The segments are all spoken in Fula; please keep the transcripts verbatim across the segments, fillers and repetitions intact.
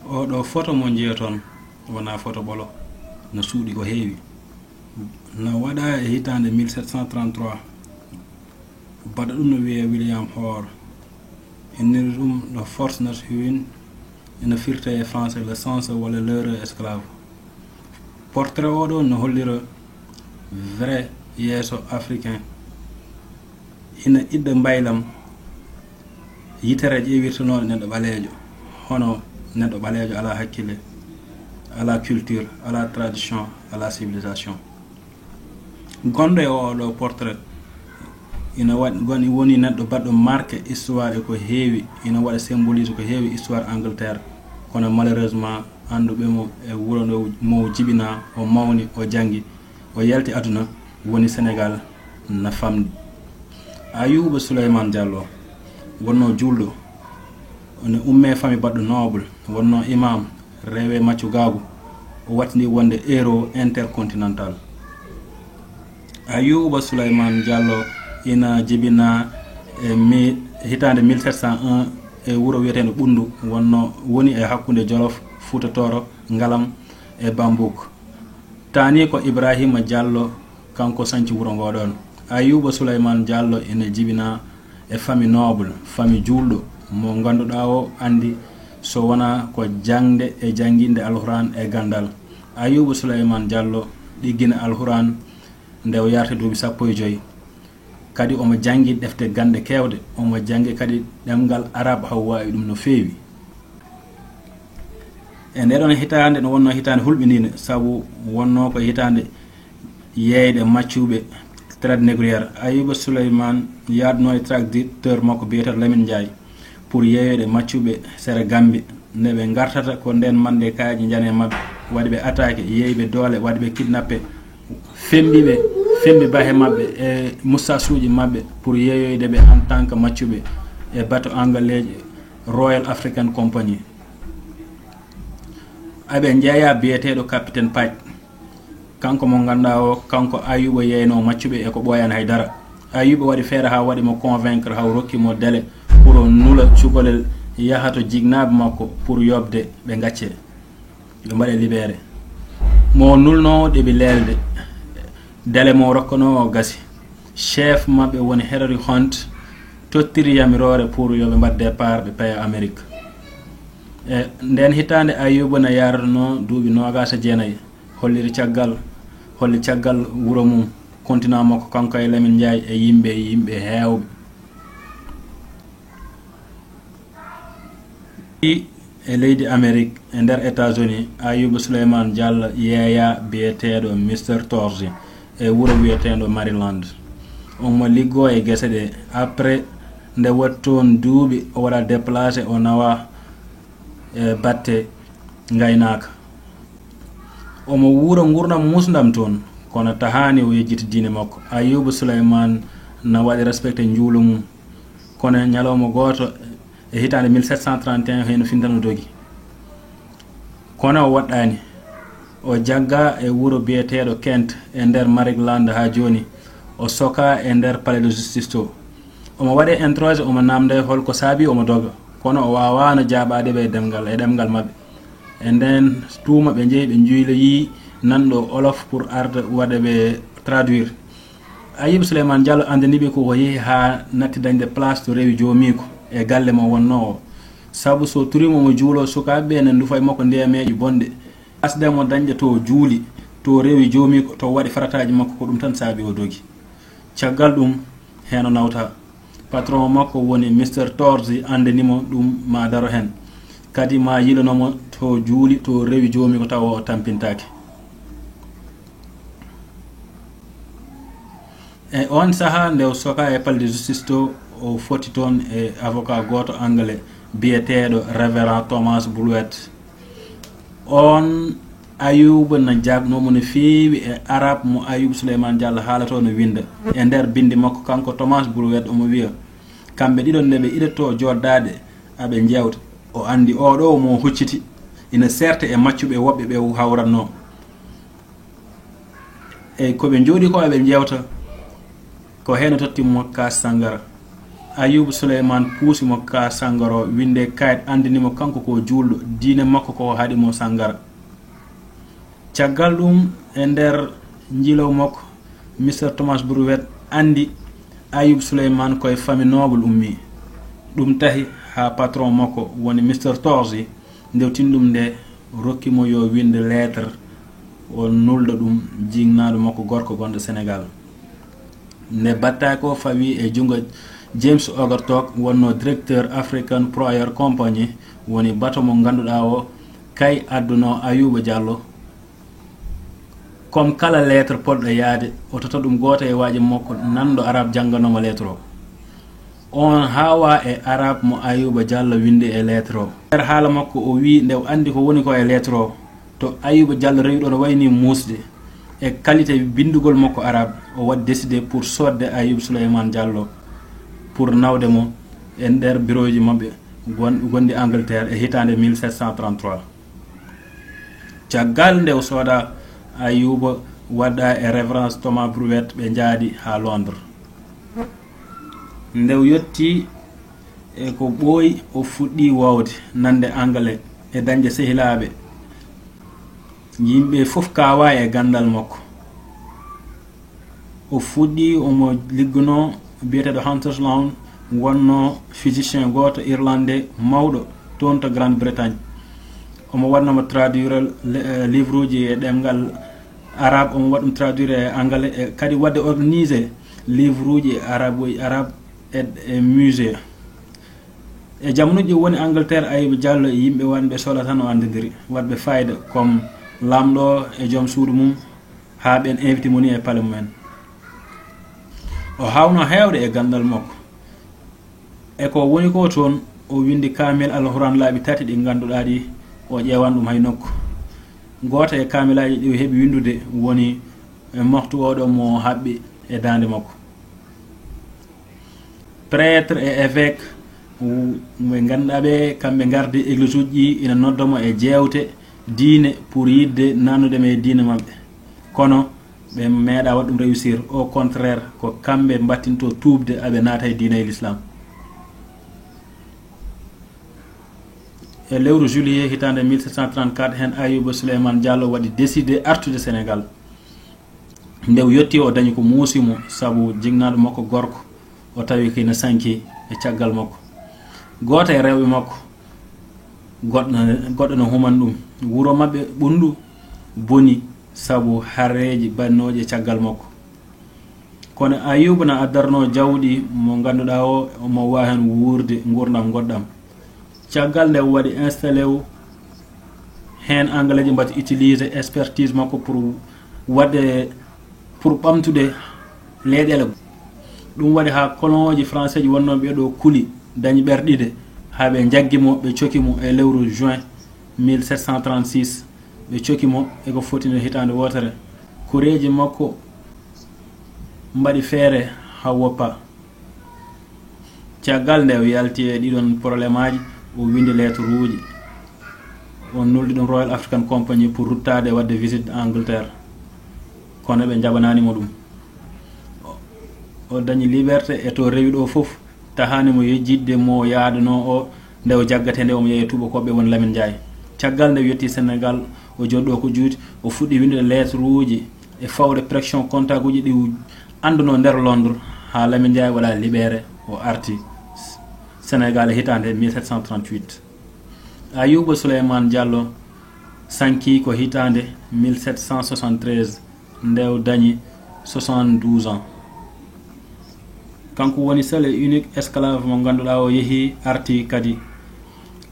Oɗo foto mo njiyaton wonaa foto ɓolo, no suuɗi ko heewi. No waɗaa e hitaande mille sept cent trente-trois. Baɗo ɗum no wiyee William Hoare. Inniri ɗum no Force Not Humaine, ina firtee e français le sens walla l'heureux esclave. Portrait oɗo no hollira vrai yeeso africain. Ina idda mbaylam yitere ƴeewirtanooɗo neɗɗo ɓaleejo, hono neɗɗo ɓaleejo alaa hakkille, alaa culture, alaa tradition, alaa civilisation. Gonɗo e oo ɗoo portrait ina waɗ-, gon-, woni neɗɗo baɗɗo marqué histoire e ko heewi, ina waɗa symbolise ko heewi histoire Angleterre. Kono malheureusement, annduɓe mo e wuro nde mo jibinaa, o mawni, o janngi, o yalti aduna, woni Sénégal na famɗi. Ayuba Souleymane Diallo wonno juulɗo, ne umme famille baɗɗo noble, wonno imam, rewe maccugaagu, o wattini wonde héros intercontinental. Ayuba Souleymane Diallo ina jibina e mi-, hitaande mille sept cent un e wuro wiyeteendo Ɓunndu, wonno woni e hakkunde Jolof, Fuuta Tooro, Ngalam e Bambuuk. Taani ko Ibrahima Diallo, kanko sanci wuro ngo ɗon. Ayuba Souleymane Diallo ina jibina e famille noble, famille juulɗo, mo ngannduɗaa o anndi so wonaa ko jaŋde e jannginde Alhuraan e ganndal. Ayuba Souleymane Diallo ɗiggina Alhuraan nde o yarti duuɓi sappo e joy. Kadi omo janngi defte gannde keewɗe, omo janngi kadi ɗemngal Arab, haw waawi ɗum no feewi. E ndee ɗoon hitaande, no wonnoo hitaande hulɓiniinde, sabu wonnoo ko hitaande yeeyde maccuɓe, traite négrière. Ayuba Souleymane yaadnoo e traducteur makko biyeteeɗo Lamine Ndiaye pour yeeyoyde maccuɓe sera Gambie, nde ɓe ngartata ko ndeen mande kaaji njane maɓɓe, waɗi ɓe attaqué, yeeyi ɓe doole, waɗi ɓe kidnappé, fembi ɓe, fembi bahe maɓɓe e moustache uji maɓɓe pour yeeyoyde ɓe en tant que maccuɓe e bateau anglais Royal African Company. Aɓe njeeya biyeteeɗo Capitaine Pike. Kanko mo ngannduɗaa o, kanko Ayuba yeeyno maccuɓe e ko ɓooyaani hay dara. Ayuba waɗi feere haa waɗi mo convaincre, haa o rokki mo délai pour o nula cukalel yaha to jiknaaɓe makko pour yoɓde ɓe ngacce, ɓe mbaɗe libéré. Mo nulnoo ɗeɓi leelde, délai mo rokkanoo o gasi. Chef maɓɓe woni Henry Hunt tottiri yamiroore pour yo ɓe mbaɗ départ, ɓe paya Amérique. E ndeen hitaande Ayuba na yaarnoo duuɓi noogaas e jeenayi. Holliri caggal, holli caggal wuro mum, continent makko, kanko e Lamine Ndiaye e yimɓe, yimɓe heewɓe. E leydi Amérique, e nder États-Unis, Ayuba Souleymane Diallo yeeya biyeteeɗo Mister Torzi e wuro wiyeteeɗo Maryland. Omo liggoo e gese ɗe. Après, nde waɗi toon duuɓi, o waɗa déplacé, o nawa e batte ngaynaaka. Omo wuura nguurndam muusndam toon, kono tahaani o yejjita diine makko. Ayuba Souleymane na waɗi respecté njuulu mum, kono ñalawma gooto e hitaande mille sept cent trente et un, heen o fintan o dogi. Kono o waɗɗaani. O jaggaa e wuro biyeteeɗo Kent e nder Maryland haa jooni. O sokaa e nder Palais de Justice to. Omo waɗee interrogé, omo naamndee hol ko saabii omo doga, kono o waawaano jaabaade ɓe e ɗemngal, e ɗemngal maɓɓe. E ndeen tuuma ɓe njehi ɓe njuyloyii nanɗo Wolof pour arde waɗa ɓe traduire. Ayuba Souleymane Diallo anndini ɓe ko o yehi haa natti dañde place to rewi joomiiko e galle mo wonnoo o. Sabu so turiima omo juuloo, sukaaɓe ɓe ne ndufa e makko ndeyameeƴi bonɗe. Asde mo dañde to juuli, to rewi joomiiko, to waɗi farataaji makko, ko ɗum tan saabii o dogi. Caggal ɗum, heen o nawtaa. Patron makko woni Mister Torzi, anndini mo ɗum maa daro heen. Kadi maa yilano mo to juuli, to rewi joomiiko tawa o tampintaake. E oon sahaa, nde o sokaa e Palais de Justice to, o foti toon e avocat gooto anglais biyeteeɗo Révérend Thomas Brouet. Oon Ayuba na jaabnoo mo no feewi e Arab mo Ayuba Souleymane Diallo haalatoo no winnda. E nder binndi makko, kanko Thomas Brouet, omo wiya, kamɓe ɗiɗo nde ɓe iɗotoo jooɗdaade, aɓe njeewta. O anndi oo ɗoo mo hucciti ina seerta e maccuɓe woɓɓe ɓe hawratnoo. E ko ɓe njooɗii ko, aɓe njeewta, ko heen o totti mo kaas sanngara. Ayuba Suleyman puusi mo ka sangara o, winde kayit andini mo kanko ko juulɗo, diine makko ko haɗi mo sangara. Caggal ɗum, e nder njiilaw makko, Mister Thomas Brouet andi Ayuba Suleyman koye famille noble ummi. Ɗum tahi ha patron makko woni Mister Torzi, nde o tini ɗum nde, rokki mo yo winde lettre, o nulda ɗum jingnaɗo makko gorko gonɗo Sénégal. Nde batta ko fawi e jungo James Oglethorpe, wonno directeur African Prayer Company, woni bato mo ganduɗa o kay adduno Ayuba Diallo. Comme kala lettre poɗɗo yaade, o tota ɗum goto e waaji makko nanɗo arabe jannganoma lettre o. On hawa e arabe mo Ayuba Diallo windi e lettre o. Nder haala makko, o wi nde o andi ko woni ko e lettre o, to Ayuba Diallo rewi ɗo no wayni muusde. E qualité bindugol makko arabe, o waɗi décidé pour sodde Ayuba Souleymane Diallo pour nawde mo e nder bureau ji maɓɓe gon-, gonɗi Angleterre e hitande mille sept cent trente-trois. Caggal nde o sooda Ayuba, wadda e Révérend Thomas Brouet, ɓe njaadi ha Londres. Nde o yotti e ko ɓooyi, o fuɗɗi wawde nande Angale e dañde sehilaaɓe. Yimɓe fof kawa e gandal makko. O fuɗɗi omo ligguno biyeteɗo Hunters Lawn, wonno physicien goto irlandais mawɗo toon to Grande Bretagne. Omo waɗnoma traduire le-, eh, livre uji e ɗemngal arabe, omo waɗa ɗum traduire e angale, e kadi waɗde organiser livre uji e arabe, e arabe e, e musée. E jamanuji ɗi woni Angleterre, Ayuba Diallo e yimɓe wonɓe sooda tan o andidiri, waɗɓe fayida comme lamɗo e joom suudu mum, ha ɓen invité mo ni e palais mumen. O hawno hewde e gandal makko. E ko woni ko toon, o windi kaamel Alhuran laabi tati ɗi ganduɗa ɗi o ƴeewan ɗum hay nokku. Goto e kaamelaji ɗi o heɓi windude woni e moftu oɗo mo haɓɓi e dande makko. Prêtre e évêque, w-, ɓe ganduɗa ɓe, kamɓe gardi église uji ɗi ina nodda mo e jewte diine pour yidde nannude mo e diine maɓɓe. Kono ɓe meeɗa waɗ ɗum réussir. Au contraire, ko kamɓe mbattinto tuubde aɓe naata e diine e l'islam. E lewru juillet hitande mille sept cent trente-quatre, hen Ayuba Souleymane Diallo waɗi décidé artude Sénégal. Nde o yotti, o dañi ko muusi mo, sabu jignaɗo makko gorko, o tawi ko ina sanki e caggal makko. Gooto e rewɓe makko, goɗɗo, goɗɗo no human ɗum. Wuro maɓɓe ɓunndu boni sabu hareeji baɗnooɗi e caggal makko. Kono Ayuba na addarno jawɗi mo ngannduɗaa o, omo waawi heen wuurde nguurndam ngoɗɗam. Caggal nde o waɗi installé o, heen Angaleejo mbaɗi utilisé expertise makko pour waɗde, pour ɓamtude leyɗeele. Ɗum waɗi haa colonji français ji wonnooɓe ɗo kuli, dañi ɓerɗe ɗiɗi, haa ɓe njaggi mo, ɓe coki mo e lewru juin mille sept cent trente-six, ɓe coki mo e ko foti no hitaande wootere. Koreeji makko mbaɗi feere haa woppa. Caggal nde o yalti e ɗiɗon problemaaji, o winndi lettre uji. O nuldi ɗum Royal African Company pour ruttaade waɗde visite Angleterre. Kono ɓe njaɓanaani mo ɗum. O, o dañi liberté e to rewi ɗo fof. Tahaani mo yejjitde mo yaaduno o, nde o jaggate nde omo yeeya tuubakooɓe woni Lamine Ndiaye. Caggal nde o yotti Sénégal, o jooɗi ɗo ko juuti, o fuɗɗi winndude lettre uji e fawde pression contact uji ɗi annduno nder Londres, haa Lamine Ndiaye waɗa libéré, o arti Sénégal e hitaande mille sept cent trente-huit. Ayuba Souleymane Diallo sanki ko hitaande mille sept cent soixante-treize, nde o dañi soixante-douze ans. Kanko woni seul et unique esclave mo ngannduɗaa o yehi, arti kadi.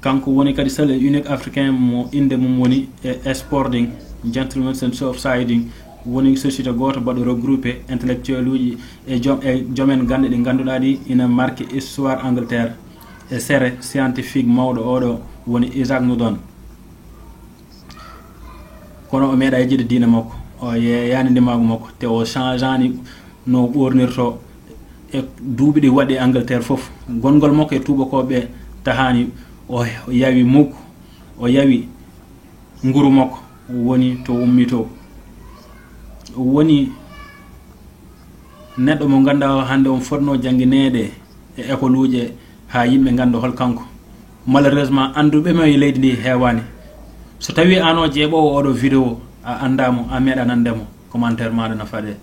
Kanko woni kadi seul et unique africain mo innde mum woni e Sporting, Gentlemen's and Society, woni société gooto baɗɗo regroupé intellectuel uji e joom, e joom en gannde ɗi ngannduɗaa ɗi ina marqué histoire Angleterre. E sere scientifique mawɗo oɗo woni Isaac Newton. Kono o meeɗa yejjitde diine makko, o yeeyaani ndimaagu makko, te o changeani no ɓoornirto e duuɓi ɗi waɗi Angleterre fof. Gonngol makko e tuubakooɓe tahaani, o yawi muk, o yawi nguru makko, woni to ummi to. O woni neɗɗo mo ngannduɗaa o hannde on fotno janngineede e école uji, haa yimɓe ngannda hol kanko. Malheureusement, annduɓe mo e leydi ndi heewaani. So tawii aan o jeeɓoowo oɗo vidéo a anndaa mo, a meeɗa nande mo, commentaire maaɗa na faɗe.